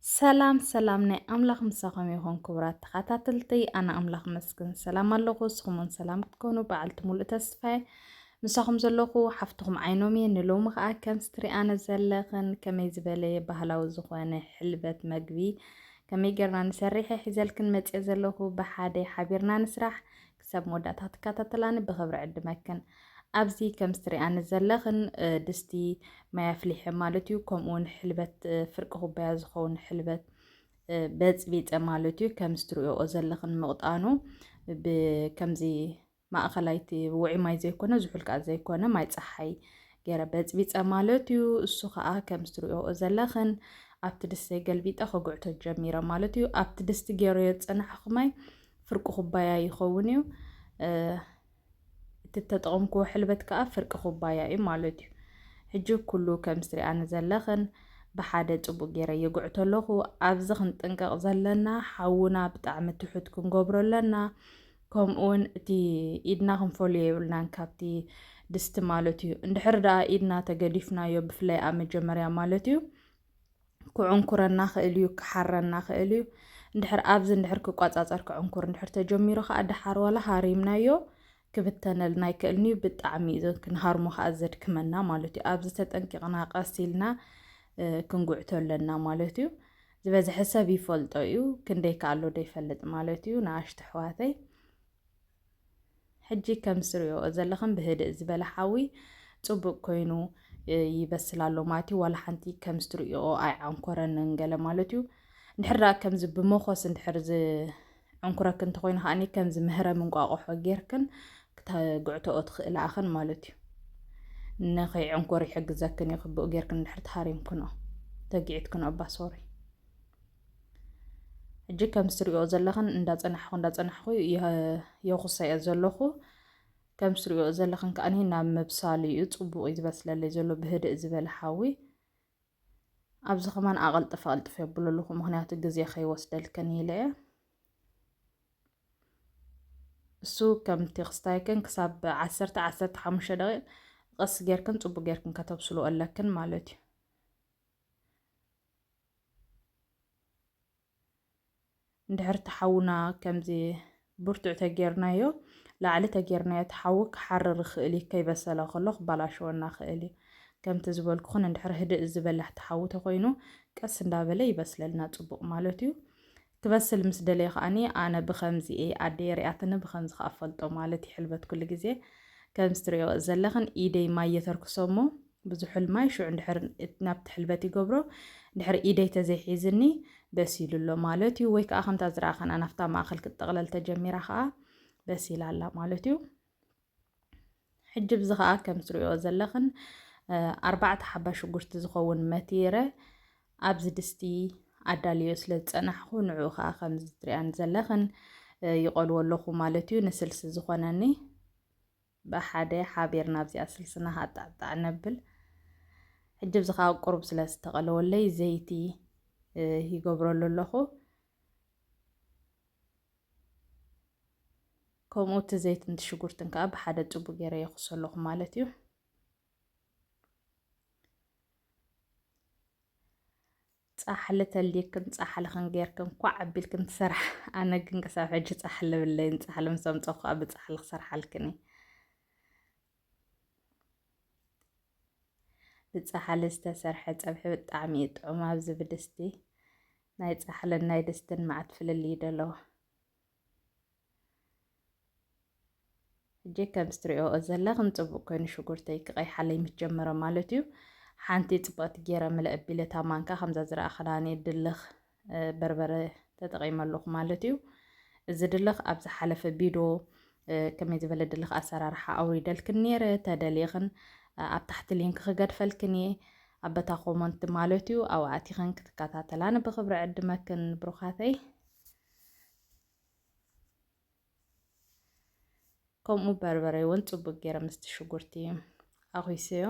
ሰላም ሰላም ናይ ኣምላኽ ምሳኹም ይኹን ክቡራት ተኸታተልቲ። ኣነ ኣምላኽ መስግን ሰላም ኣለኹ። ንስኹም እውን ሰላም ክትኮኑ በዓልቲ ሙሉእ ተስፋ እየ። ምሳኹም ዘለኹ ሓፍትኹም ዓይኖም እየ። ንሎሚ ኸኣ ከም ስትሪኣነ ዘለኽን ከመይ ዝበለ ባህላዊ ዝኾነ ሕልበት መግቢ ከመይ ጌርና ንሰርሕ እየ ሒዘልክን መጽየ ዘለኹ። ብሓደ ሓቢርና ንስራሕ። ክሳብ መወዳእታ ክትከታተላኒ ብኽብሪ ዕድመክን። ኣብዚ ከም ስትሪኣኒ ዘለኽን ድስቲ ማይ ኣፍሊሐ ማለት እዩ። ከምኡ እውን ሕልበት ፍርቂ ኩባያ ዝኸውን ሕልበት በፅቢፀ ማለት እዩ። ከም ስትሪኦ ዘለኽን ምቕጣኑ ብከምዚ ማእኸላይቲ ውዑይ ማይ ዘይኮነ ዝሑል ከዓ ዘይኮነ ማይ ፀሓይ ገይረ በፅቢፀ ማለት እዩ። እሱ ከዓ ከም ስትሪኦ ዘለኽን ኣብቲ ድስቲ ገልቢጠ ከጉዕቶ ጀሚረ ማለት እዩ። ኣብቲ ድስቲ ገይረዮ ዝፀናሕኹ ማይ ፍርቂ ኩባያ ይኸውን እዩ። እቲ ተጠቐምክዎ ሕልበት ከዓ ፍርቂ ኩባያ እዩ ማለት እዩ። ሕጂ ኩሉ ከም ስትሪኣኒ ዘለኽን ብሓደ ፅቡቅ ገይረ የጉዕቶ ኣለኹ። ኣብዚ ክንጥንቀቕ ዘለና ሓውና ብጣዕሚ ትሑት ክንገብሮ ኣለና። ከምኡውን እቲ ኢድና ክንፈልዮ የብልናን ካብቲ ድስቲ ማለት እዩ። እንድሕር ደኣ ኢድና ተገዲፍናዮ ብፍላይ ኣብ መጀመርያ ማለት እዩ ክዕንኩረና ክእል እዩ፣ ክሓረና ክእል እዩ። እንድሕር ኣብዚ እንድሕር ክቋጻጸር ክዕንኩር እንድሕር ተጀሚሩ ከዓ ደሓር ዋላ ሃሪምናዮ ክብተነልና ይክእልን እዩ። ብጣዕሚ እዩ ዘ-፣ ክንሃርሞ ከዓ ዘድክመና ማለት እዩ። ኣብዚ ተጠንቂቕና ቀስ ኢልና፣ እ፣ ክንጉዕቶ ኣለና ማለት እዩ። ዝበዝሐ ሰብ ይፈልጦ እዩ፣ ክንደይ ከኣሎ ዶ ይፈልጥ ማለት እዩ፣ ንኣሽቱ ኣሕዋተይ። ሕጂ ከም ዝትሪኦ ዘለኽን ብህድእ ዝበለ ሓዊ ጽቡቕ ኮይኑ፣ እ፣ ይበስል ኣሎ ማለት እዩ። ዋላ ሓንቲ ከም ዝትሪኦ ኣይዓንኮረንን ገለ ማለት እዩ። እንድሕር ደኣ ከምዚ ብመኾስ እንድሕር ዝዕንኩረክ እንተኾይኑ ከኣኒ ከምዚ መህረሚ እንቋቑሖ ጌርክን ክተጉዕትኦ ትኽእላ ኢኽን ማለት እዩ። ንኸይዕንኮር ይሕግዘክን እዩ። ክብኡ ጌርክን እንድሕር ተሃሪምክንኦ፣ ተጊዒትክንኦ እባ ሶሪ። ሕጂ ከም ዝትሪኦ ዘለኽን እንዳጸናሕኩ እንዳጸናሕኩ የ-፣ የኹሰ እየ ዘለኹ። ከም ዝትሪኦ ዘለኽን ከኣኒ ናብ ምብሳል እዩ፣ ጽቡቕ እዩ ዝበስለለይ ዘሎ ብህድእ ዝበለ ሓዊ። ኣብዚ ከማን ኣቐልጥፍ ኣቐልጥፍ የብሎ ኣለኹ፣ ምኽንያቱ ግዜ ከይወስደልክን ኢለ እየ። እሱ ከምቲ ክስታይክን ክሳብ ዓሰርተ፣ ዓሰርተ ሓሙሽተ ደቂቕ ቀስ ጌርክን ጽቡቕ ጌርክን ከተብስልኦ ኣለክን ማለት እዩ። እንድሕር እቲ ሓውና ከምዚ ብርቱዕ ተጌርናዮ፣ ላዕሊ ተጌርናዮ፣ እቲ ሓዊ ክሓርር ይኽእል እዩ፣ ከይበሰለ ከሎ ክበላሸወና ይኽእል እዩ። ከምቲ ዝበልኩኽን እንድሕር ህድእ ዝበለ እቲ ሓዊ ተኾይኑ፣ ቀስ እንዳበለ ይበስለልና ጽቡቕ ማለት እዩ። ክበስል ምስ ደለየ ከኣኒ ኣነ ብኸምዚ እየ ኣደየ ሪኣትኒ፣ ብኸምዚ ከኣ ፈልጦ ማለት እዩ ሕልበት ኩሉ ግዜ። ከም ዝትሪኦ ዘለኽን ኢደይ ማይ የተርክሶ እሞ ብዙሑል ማይ ሽዑ እንድሕር እት-፣ ናብቲ ሕልበት ይገብሮ። እንድሕር ኢደይ ተዘይሒዝኒ በሲሉ ኣሎ ማለት እዩ። ወይ ከኣ ከምታ ዝረኣኽና ናብታ ማእኸል ክትጠቕለል ተጀሚራ ከኣ በሲላ ኣላ ማለት እዩ። ሕጂ ብዚ ከኣ ከም ዝትሪኦ ዘለኽን፣ እ፣ ኣርባዕተ ሓባ ሽጉርቲ ዝኸውን መቲረ ኣብዚ ድስቲ ኣዳልዮ ስለ ዝጸናሕኩ ንዕኡ ከኣ ከም ዝትሪኣን ዘለኽን፣ እ፣ ይቐልዎ ኣለኹ ማለት እዩ። ንስልሲ ዝኾነኒ ብሓደ ሓቢርና ኣብዚኣ ስልስና ሃጣዕጣዕ ነብል። ሕጂ ኣብዚ ከኣ ቁሩብ ስለ ዝተቐለወለይ ዘይቲ፣ እ፣ ይገብረሉ ኣለኹ። ከምኡ እቲ ዘይትን እቲ ሽጉርትን ከኣ ብሓደ ጽቡቕ ገይረ የኹሶ ኣለኹ ማለት እዩ። ጻሕሊ ተልይክን ጻሕልኽን ጌርክን ኳዕ ኣቢልክን ትሰርሓ። ኣነ ግን ክሳብ ሕጂ ጻሕሊ የብለይን። ጻሕሊ ምስ ኣምጸኹ ከኣ ብጻሕሊ ክሰርሓልክን እየ። ብጻሕሊ ዝተሰርሐ ጸብሒ ብጣዕሚ እዩ ጥዑም። ኣብዚ ብድስቲ ናይ ጻሕልን ናይ ድስትን መዓት ፍልልይ ዶ ኣለዎ? ሕጂ ከም እትሪእኦ ዘለኽን ጽቡቕ ኮይኑ ሽጉርተይ ክቐይሓለይ ምስ ጀመረ ማለት እዩ። ሓንቲ ጽብቕቲ ገይረ ምልእ ኣቢለ እታ ማንካ ከምዛ ዝረኣኽናኒ ድልኽ፣ እ፣ በርበረ ተጠቒመ ኣለኹ ማለት እዩ። እዚ ድልኽ ኣብ ዝሓለፈ ቪድዮ፣ እ፣ ከመይ ዝበለ ድልኽ ኣሰራርሓ ኣውሪደልክን ነይረ። ተደሊኽን፣ እ፣ ኣብ ታሕቲ ሊንክ ክገድፈልክን እየ። ኣብ በታ ኮመንት ማለት እዩ። ኣብኡ ኣቲኽን ክትከታተላኒ ብኽብሪ ዕድመክን ብሩኻተይ። ከምኡ በርበረ እውን ጽቡቅ ገይረ ምስቲ ሽጉርቲ ኣኹስዮ።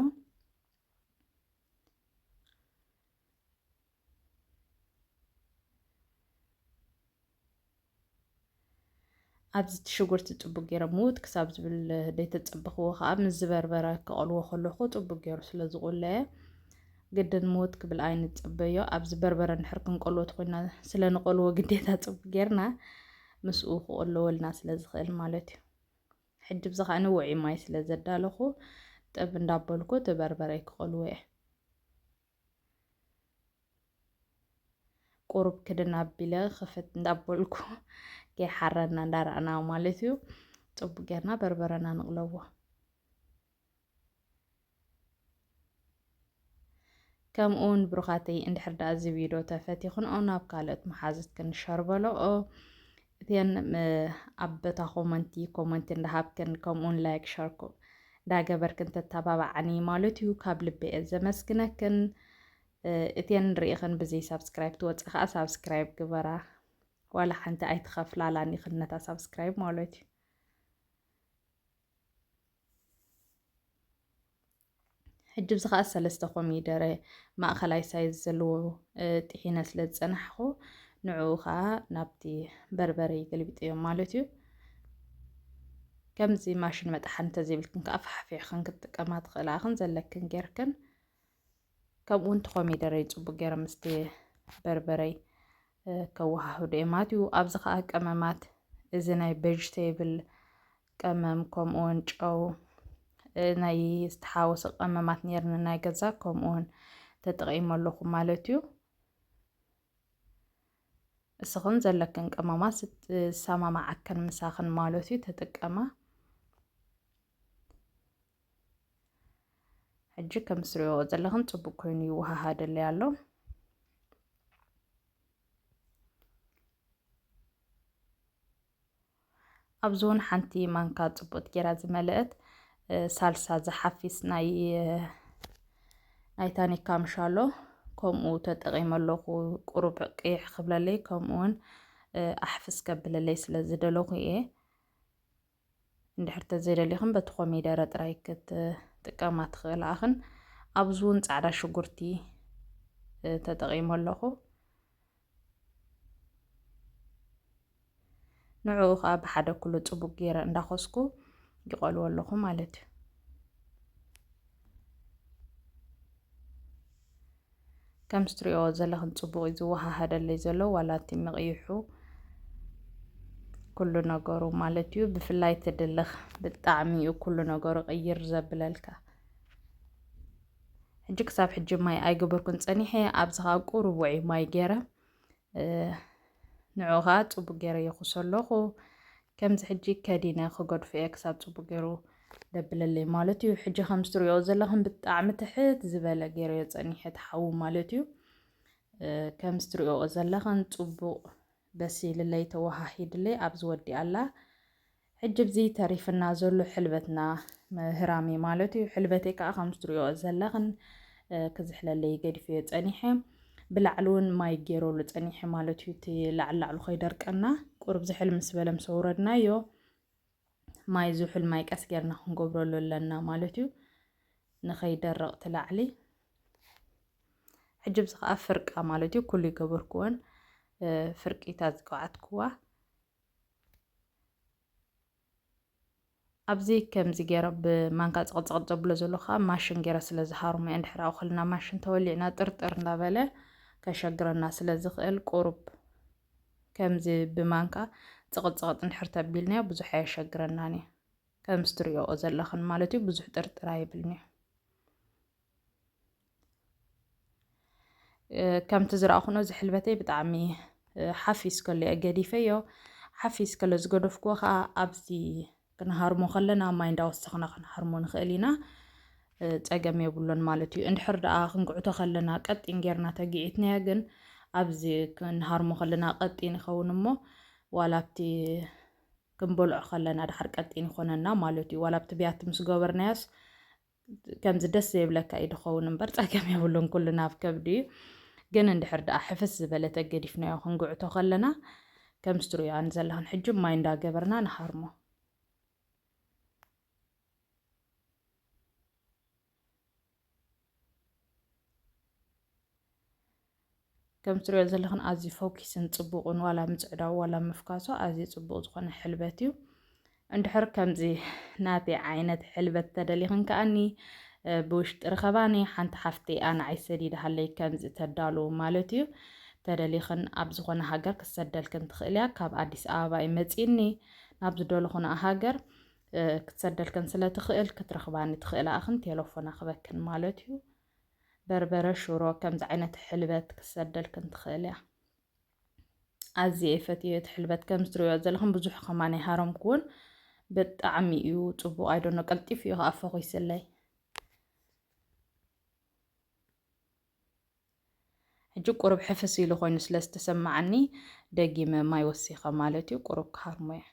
ኣብዚ እቲ ሽጉርቲ ጽቡቅ ገይረ ምውት ክሳብ ዝብል ደይተጸበኽዎ ከኣ ምስ ዝበርበረ ክቐልዎ ከለኹ ጽቡቅ ገይሩ ስለ ዝቑለየ ግድን ምውት ክብል ኣይንጸበዮ። ኣብዚ በርበረ እንድሕር ክንቆልዎ ተኾይና፣ ስለ ንቆልዎ ግዴታ ጽቡቅ ጌርና ምስኡ ክቆልወልና ስለ ዝኽእል ማለት እዩ። ሕጂ ብዚ ከኣ ንውዑይ ማይ ስለ ዘዳለኹ፣ ጥብ እንዳበልኩ እቲ በርበረይ ክቆልዎ እየ። ቁሩብ ክድን ኣቢለ ክፍት እንዳበልኩ፣ ከይሓረና እንዳረኣና ማለት እዩ። ጽቡቅ ጌርና በርበረና ንቕለዎ። ከምኡውን ብሩኻተይ፣ እንድሕር ደኣ እዚ ቪድዮ ተፈቲኽንኦ፣ ናብ ካልኦት መሓዙትክን ሸር በልኦ። እተን፣ ም-፣ ኣብ በታ ኮመንቲ፣ ኮመንቲ እንዳሃብክን፣ ከምኡውን ላይክ፣ ሸር ኮ-፣ እንዳገበርክን ተተባባዓኒ ማለት እዩ። ካብ ልቢ እየ ዘመስግነክን። እ፣ እተን ርኢኽን ብዘይ ሳብስክራይብ ትወጽእ ከኣ ሳብስክራይብ ግበራ። ዋላ ሓንቲ ኣይትኸፍላላን ኢኽን ነታ ሳብስክራይብ ማለት እዩ። ሕጂ ብዚ ከኣ ሰለስተ ኮሚደረ ማእኸላይ ሳይዝ ዘለዎ፣ እ፣ ጥሒነ ስለ ዝጸናሕኩ፣ ንዕኡ ከኣ ናብቲ በርበረ ይገልብጥዮ ማለት እዩ። ከምዚ ማሽን መጥሓኒ እንተዘይብልክን ከኣ ፋሕፊሕክን ክትጥቀማ ትኽእላ ኢኽን ዘለክን ጌርክን። ከምኡ እውን እቲ ኮሚደረይ ጽቡቅ ገይረ ምስቲ በርበረይ፣ እ፣ ከወሃህዶ እየ ማለት እዩ። ኣብዚ ከኣ ቀመማት፣ እዚ ናይ ቬጅቴብል ቀመም፣ ከምኡ እውን ጨው፣ እ፣ ናይ ዝተሓወሰ ቀመማት ነይርኒ ናይ ገዛ፣ ከምኡ እውን ተጠቒመ ኣለኹ ማለት እዩ። እስኽን ዘለክን ቀመማት ዝት-፣ ዝሰማማዓክን ምሳኽን ማለት እዩ ተጥቀማ። ሕጂ ከም እትሪእዎ ዘለኽን ጽቡቅ ኮይኑ ይወሃሃደለይ ኣሎ። ኣብዚ እውን ሓንቲ ማንካ ጽቡቅ ጌራ ዝመልአት፣ እ፣ ሳልሳ ዝሓፊስ ናይ፣ እ፣ ናይ ታኒካ ምሻሎ ከምኡ ተጠቒመ ኣለኹ። ቁሩብ ቅይሕ ክብለለይ ከምኡ እውን፣ እ፣ ኣሕፍስ ከብለለይ ስለ ዝደለኹ እየ። እንድሕር ተዘይደሊኽን በቲ ኮሚደረ ጥራይ ክትጥቀማ ትኽእላ ኢኽን። ኣብዚ እውን ጻዕዳ ሽጉርቲ፣ እ፣ ተጠቒመ ኣለኹ። ንዕኡ ኸኣ ብሓደ ኩሉ ጽቡቅ ገይረ እንዳኾስኩ ይቆልዎ ኣለኹ ማለት እዩ። ከምዚ ትሪእዎ ዘለኽን ጽቡቕ እዩ ዝወሃሃደለይ ዘሎ፣ ዋላ እቲ ምቕይሑ ኩሉ ነገሩ ማለት እዩ። ብፍላይ እቲ ድልኽ ብጣዕሚ እዩ ኩሉ ነገሩ ቅይር ዘብለልካ። ሕጂ ክሳብ ሕጂ ማይ ኣይገበርኩን ጸኒሐ፣ ኣብዚ ኸኣ ቁሩብ ውዑይ ማይ ገይረ፣ እ፣ ንዕኡ ኸኣ ጽቡቕ ገይረ የኹሶ ኣለኹ። ከምዚ ሕጂ ከዲነ ክገድፎ እየ ክሳብ ጽቡቕ ገይሩ ደብለለይ ማለት እዩ። ሕጂ ከምዚ ትሪእዎ ዘለኹም ብጣዕሚ ትሕት ዝበለ ገይረዮ ጸኒሐ እቲ ሓዊ ማለት እዩ። እ፣ ከምዚ ትሪእዎ ዘለኽን ጽቡቕ በሲልለይ ተወሃሂድለይ ኣብዚ ወዲኣ ኣላ። ሕጂ ኣብዚ ተሪፍና ዘሎ ሕልበትና ምህራም እዩ ማለት እዩ። ሕልበተይ ከዓ ከምዚ ትሪእዎ ዘለኽን፣ እ፣ ክዝሕለለይ ገዲፈዮ ጸኒሐ። ብላዕሊ እውን ማይ ገይረሉ ጸኒሐ ማለት እዩ። እቲ ላዕሊ ላዕሉ ከይደርቀና ቁሩብ ዝሕል ምስ በለ ምስ ኣውረድናዮ፣ ማይ ዝሑል ማይ ቀስ ጌርና ክንገብረሉ ኣለና ማለት እዩ። ንኸይደርቕ እቲ ላዕሊ። ሕጂ ኣብዚ ከዓ ፍርቃ ማለት እዩ። ኩሉ ይገበርኩወን፣ እ፣ ፍርቂታ ዝቀዓትኩዋ። ኣብዚ ከምዚ ገይረ ብማንካ ጽቕጽቕጥ ዘብሎ ዘሎ ከዓ ማሽን ገይረ ስለ ዝሃርሞ እየ። እንድሕር ኣብኡ ከለና ማሽን ተወሊዕና ጥርጥር እንዳበለ ከሸግረና ስለ ዝኽእል ቁሩብ ከምዚ ብማንካ ጽቕጽቕጥ እንድሕር ተቢልናዮ ብዙሕ ኣየሸግረናን እዩ። ከምዚ ትሪእኦ ዘለኽን ማለት እዩ፣ ብዙሕ ጥርጥር ኣይብልን እዩ። እ፣ ከምቲ ዝረኣኹኖ እዚ ሕልበተይ ብጣዕሚ፣ እ፣ ሓፊስ ከሎ እየ ገዲፈዮ። ሓፊስ ከሎ ዝገደፍኩዎ ከዓ ኣብዚ ክንሃርሞ ከለና ማይ እንዳወሰኽና ክንሃርሞ ንኽእል ኢና። እ፣ ጸገም የብሉን ማለት እዩ። እንድሕር ደኣ ክንግዕቶ ከለና ቀጢን ጌርና ተጊዒትናዮ ግን ኣብዚ ክንሃርሞ ከለና ቀጢን ይኸውን እሞ ዋላ ኣብቲ ክንበልዖ ከለና ድሓር ቀጢን ይኾነና ማለት እዩ። ዋላ ኣብቲ ብያቲ ምስ ገበርናዮስ ከምዚ ደስ ዘይብለካ እዩ ድኸውን እምበር ጸገም የብሉን፣ ኩልና ኣብ ከብዲ እዩ። ግን እንድሕር ደኣ ሕፍስ ዝበለ ተገዲፍናዮ ክንግዕቶ ከለና ከምዚ ትሪእዮ ዘለኽን ሕጂ ማይ እንዳገበርና ንሃርሞ። ከም ትሪኦ ዘለኽን ኣዝዩ ፈኪስን ጽቡቕን ዋላ ምጽዕዳው ዋላ ምፍካሶ ኣዝዩ ጽቡቕ ዝኾነ ሕልበት እዩ። እንድሕር ከምዚ ናተይ ዓይነት ሕልበት ተደሊኽን ከኣኒ ብውሽጢ ርኸባኒ ሓንቲ ሓፍተይ ኣነ ዓይሰዲድሃለይ ከምዚ ተዳሉ ማለት እዩ። ተደሊኽን ኣብ ዝኾነ ሃገር ክትሰደልክን ትኽእል እያ። ካብ ኣዲስ ኣበባ እዩ መፂኒ፣ ናብ ዝደለኹና ሃገር ክትሰደልክን ስለ ትኽእል ክትረኽባኒ ትኽእል ኣኽን ቴሌፎና ክበክን ማለት እዩ። በርበረ ሽሮ ከምዚ ዓይነት ሕልበት ክትሰደልክን ትኽእል እያ። ኣዝየ እየ ፈትዮ እቲ ሕልበት። ከም ዝትሪኦ ዘለኹም ብዙሕ ከማን ኣይሃረምኩውን። ብጣዕሚ እዩ ጽቡቕ። ኣይዶኖ ቀልጢፍ እዩ ከኣ ፈኹስለይ። ሕጂ ቁሩብ ሕፍስ ኢሉ ኮይኑ ስለ ዝተሰማዓኒ ደጊመ ማይ ወሲኸ ማለት እዩ። ቁሩብ ክሃርሞ እየ።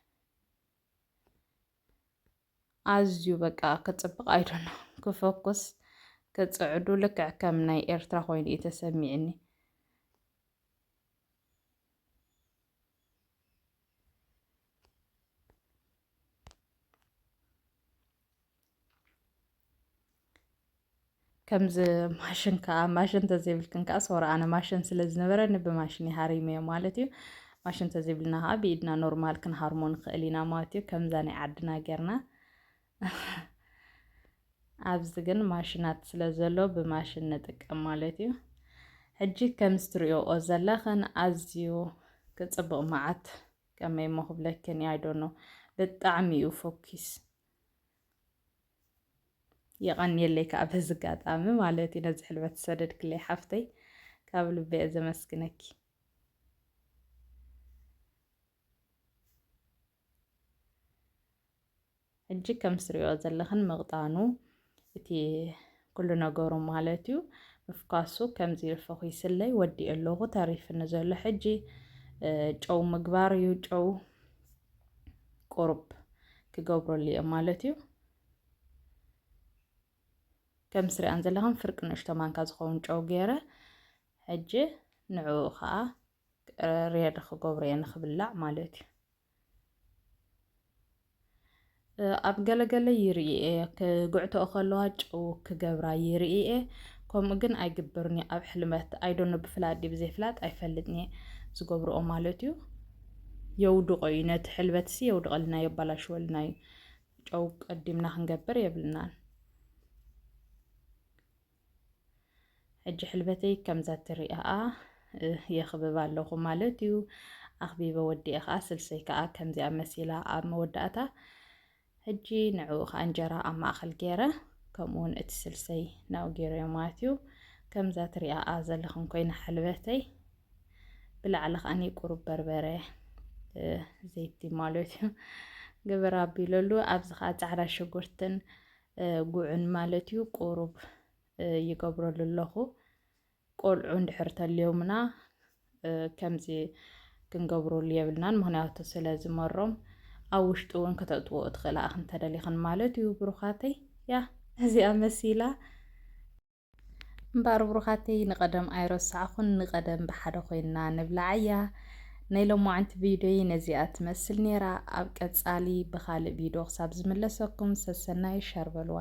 ኣዝዩ በቃ ክጽብቕ ኣይዶኖ ክፈኩስ ክጽዕዱ ልክዕ ከም ናይ ኤርትራ ኮይኑ እዩ ተሰሚዕኒ። ከምዚ ማሽን ከዓ ማሽን ተዘይብልክን ከዓ ሶራ ኣነ ማሽን ስለ ዝነበረኒ ብማሽን ይሃሪመዮ ማለት እዩ። ማሽን ተዘይብልና ከዓ ብኢድና ኖርማል ክንሃርሞ ንኽእል ኢና ማለት እዩ። ከምዛ ናይ ዓድና ጌርና ኣብዚ ግን ማሽናት ስለ ዘሎ ብማሽን ንጥቀም ማለት እዩ። ሕጂ ከም ዝትሪኦ ዘለኽን ኣዝዩ ክፅብቕ መዓት ከመይ እሞ ክብለክን እየ፣ I don't know። ብጣዕሚ እዩ ፈኪስ። የቐንየለይ ከዓ በዚ ኣጋጣሚ ማለት እዩ ነዚ ሕልበት ዝሰደድክለይ ሓፍተይ ካብ ልቢ እየ ዘመስግነኪ። ሕጂ ከም ዝትሪኦ ዘለኽን ምቕጣኑ እቲ ኩሉ ነገሩ ማለት እዩ ምፍኳሱ ከምዚ ኢሉ ፈኺስለይ ወዲኤ ኣለኹ። ተሪፍኒ ዘሎ ሕጂ ጨው ምግባር እዩ። ጨው ቁሩብ ክገብረሉ እየ ማለት እዩ። ከም ዝትሪኣን ዘለኽን ፍርቂ ንእሽቶ ማንካ ዝኸውን ጨው ገይረ ሕጂ ንዕኡ ከዓ ሬድ ክገብሮ እየ ንክብላዕ ማለት እዩ። ኣብ ገለገለ ይርኢ እየ ክግዕትኦ ከለዋ ጨው ክገብራ ይርኢ እየ። ከምኡ ግን ኣይግብርን እዩ ኣብ ሕልመት። I don't know ብፍላጥ ድዩ ብዘይፍላጥ ኣይፈልጥን እየ ዝገብርኦ ማለት እዩ። የውድቆ እዩ ነቲ ሕልበትሲ የውድቐልና የባላሽወልና እዩ። ጨው ቀዲምና ክንገብር የብልናን። ሕጂ ሕልበተይ ከምዛ ትሪኣኣ የኽብብ ኣለኹ ማለት እዩ። ኣኽቢበ ወዲኤ ከዓ ስልሰይ ከዓ ከምዚኣ መሲላ ኣብ መወዳእታ። ሕጂ ንዕኡ ከዓ እንጀራ ኣብ ማእኸል ገይረ ከምኡ እውን እቲ ስልሰይ ናብኡ ገይረዮ ማለት እዩ። ከምዛ ትሪኣኣ ዘለኽን ኮይና ሕልበተይ ብላዕሊ ከዓኒ ቁሩብ በርበረ ዘይቲ ማለት እዩ ግብር ኣቢለሉ። ኣብዚ ከዓ ፃዕዳ ሽጉርትን ጉዕን ማለት እዩ ቁሩብ ይገብረሉ ኣለኹ። ቆልዑ እንድሕር ተልዮምና ከምዚ ክንገብረሉ የብልናን፣ ምኽንያቱ ስለ ዝመሮም ኣብ ውሽጡ እውን ከተእትዎ ትኽእላ ኢኽን ተደሊኽን ማለት እዩ ብሩኻተይ። ያ እዚኣ መሲላ። እምበኣር ብሩኻተይ ንቐደም ኣይረሳዕኹን፣ ንቐደም ብሓደ ኮይንና ንብላዓያ። ናይ ሎማዓንቲ ቪድዮይ ነዚኣ ትመስል ነይራ። ኣብ ቀጻሊ ብኻልእ ቪድዮ ክሳብ ዝምለሰኩም ሰሰናዩ ሸር በልዋ።